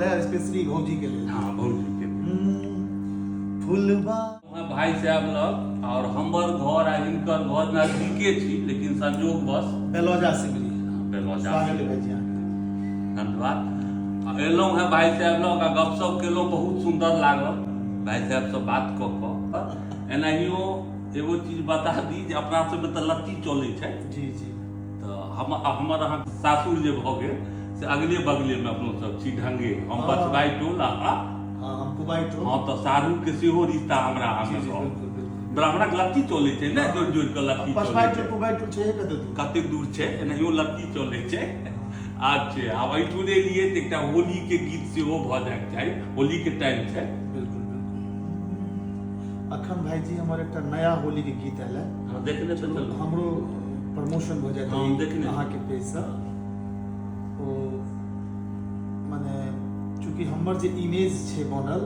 Specially भौजी के लेल। हाँ, भौजी के लेल। फुलबा भाई साहब लग और हमर घर आ हिनकर घर नजदीके छी, लेकिन संयोग बस बेलौजा सिमरी। बेलौजा। स्वागत है भाईजी अहाँके। धन्यवाद। एलहुँ हेँ भाई साहब लग आ गपशप केलहुँ, बहुत सुन्दर लागल भाई साहब से बात कऽ कऽ। एनाहियो एगो चीज बता दी जे अपना सबमे तऽ लत्ती चलै छै। जी जी। तऽ हम हमर अहाँ सासुर जे भऽ गेल से अगले बगले मे अपनो सब छी ढंगे, हम पछबाई टोल आ हाँ, हम कुबाई टोल। हाँ, तऽ सारू के सेहो रिश्ता हमरा अहाँ जी मे जी भऽ बिल्कुल बिल्कुल। ब्राह्मणक लत्ती चलै छै ने, जोड़ि जोड़ि कऽ लत्ती चलै पछबाई छै। टोल कुबाई टोल छै कते दूर? कते दूर छै, एनाहियो लत्ती चलै छै। अच्छा, आब एहिठुन एलियै तऽ एकटा होली के गीत सेहो भऽ जायके चाही, होली के टाइम छै। बिल्कुल बिल्कुल। अखन भाईजी हमर एकटा नया होली के गीत आयल है। हाँ, देखने तऽ चलू। हमरो प्रमोशन भऽ जायत हाँ, देखने। अहाँके पेज सँ। ओ माने चूँकि हमर जे इमेज छै बनल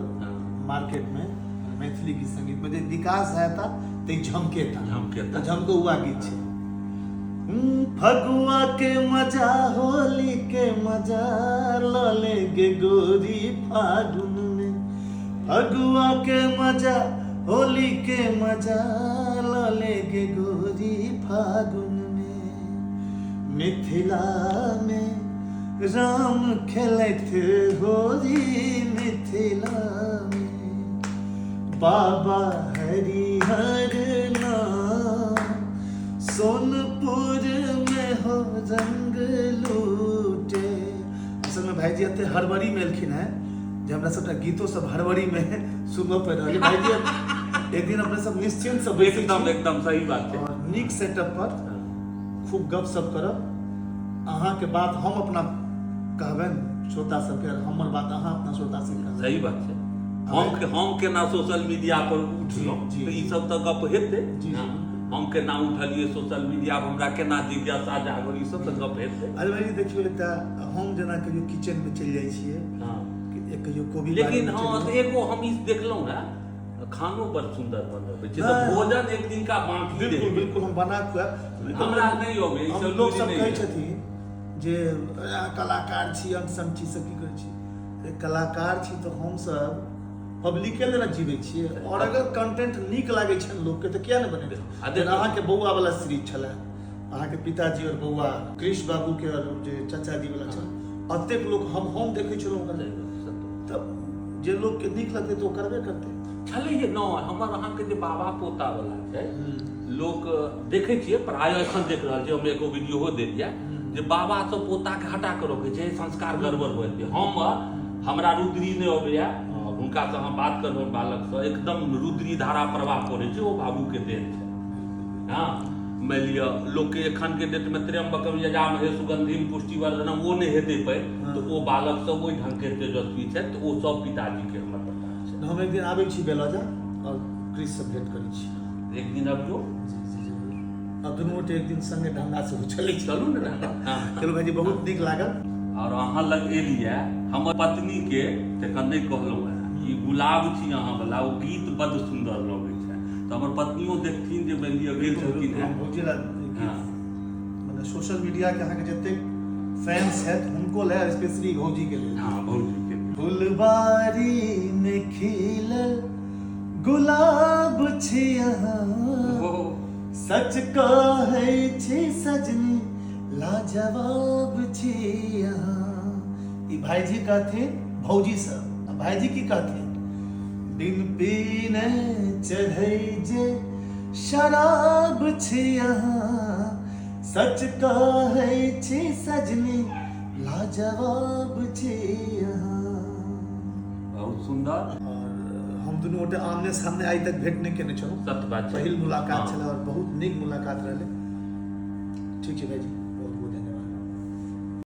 मार्केट में मैथिली गीत संगीत में जे विकास हेता ते झमकेता। झमकेता। तऽ झमकौआ गीत छै। फगुआ के मजा होली के मजा ल लेंगे गोरी फागुन में, फगुआ के मजा होली के मजा ल लेंगे गोरी फागुन में, मिथिला में राम खेलैत होरी, मिथिला में बाबा हरिहर नाम, सोनपुर में हो रंग लूटे। असल में भाईजी एते हड़बड़ी में एलखिन हैं जे हमरा सबटा गीतो सब हड़बड़ी में सुनबऽ पड़ि रहल है। भाईजी एक दिन अपने सब निश्चिंत से बैसै छी। एकदम एकदम सही बात छै। और नीक सेटअप पर खूब गप सप करब। अहाँके बात हम अपना कहबनि श्रोता सबके, हमर बात अहाँ अपना श्रोता सबके कहबनि। सही बात छै। हम केना सोशल मीडिया पर उठलहुँ जी, तऽ ई जी। सब तऽ गप हेतै। जी, जी। हाँ, हम केना उठलियै सोशल मीडिया पर, हमरा केना जिज्ञासा जागल, ई सब तऽ गप हेतै। अरे भाईजी देखियौ, एकटा हम जेना कहियो किचन में चलि जाइ छियै, हाँ। कि एक कहियो कोबी लेकिन बाड़ी में हाँ, चलि तऽ गेलहुँ। एगो हम ई देखलहुँ हेँ, खानो बड़ सुन्दर बनबै छै, तऽ नहि। भोजन एक दिनका बाकी बिल्कुल रहि गेल। बिल्कुल, हम बना खुआएब। हमरा नहि अबै, ई हम सब लोक लूरि सब नहि कहै यऽ। छथिन जे अहाँ कलाकार छी, अंत छी, सब की करै छी। अरे कलाकार छी तऽ हमसब पब्लिके लेल जीबै छियै, और अगर कंटेंट नीक लागै छनि लोकके तऽ किया नहि बनेबै। आ जेना देखियौ। अहाँके बौआ वाला सीरीज छलै, अहाँके पिताजी और बौआ कृष्ण बाबू के और जे चाचाजी वाला छल, अतेक लोक हम देखै छलहुँ ओकरा। तऽ जे लोकके नीक लगतै तऽ ओ करबे करतै। छलैहे नहि, हमर अहाँके जे बाबा पोता वाला छै, लोक देखै छियै प्रायः एखन देख रहल छियै, हम एगो वीडियो देलियै जे बाबा सब पोता के हटा के रखै छै, संस्कार गड़बड़ भऽ जेतै। हमरा रुद्री नहि अबैया, हुनका से हम बात करबै बालक से, एकदम रुद्री धारा प्रवाह करै छै, ओ बाबू के देन छै। हाँ, मानि लिअ लोकके एखन के डेट में त्र्यंबकम यजामहे सुगंधिम पुष्टिवर्धनम ओ नहि हेतै पैर, तऽ ओ बालक सब ओहि ढंग के तेजस्वी छथि, तऽ ओ सब पिताजी के हमर प्रताप छै। हम एक दिन आबै छी बेलौजा और कृष से भेंट करै छी। एक दिन अबियौ। जी जी जरूर। अब दुनू गोटे एक दिन संगे ढंगा से चलै छी। चलू ने ढंगा। हाँ। चलू भाईजी, बहुत नीक लागल। और अहाँ लग एलियै, हमर पत्नी के तखन नहि कहलहुँ हेँ, ई गुलाब छी अहाँ वाला, ओ गीत बड्ड सुन्दर लगै छै, तऽ हमर पत्नियो देखथिन जे मानि लिअ गेल छलखिन हेँ। भौजी ला गीत। हाँ। मने सोशल मीडिया के अहाँके जतेक फैंस छथि हुनको लए, स्पेशली भौजी के लेल। हाँ, भौजी के लेल। फुलबारी में खिलल गुलाब छी अहाँ, सच कहै छी सजनी लाजवाब छी अहाँ। ई भाईजी कहथिन भौजी सब, आ भाईजी की कहथिन, बिन पीने चढ़ै जे शराब छी अहाँ, सच कहै छी सजनी लाजवाब छी अहाँ। बहुत सुन्दर। और हम दुनू गोटे आमने सामने आइ तक भेंट नहि केने छलहुँ। सत्य बात छै। पहिल मुलाकात हाँ। छलै और बहुत नीक मुलाकात रहलै। ठीक छै भाईजी।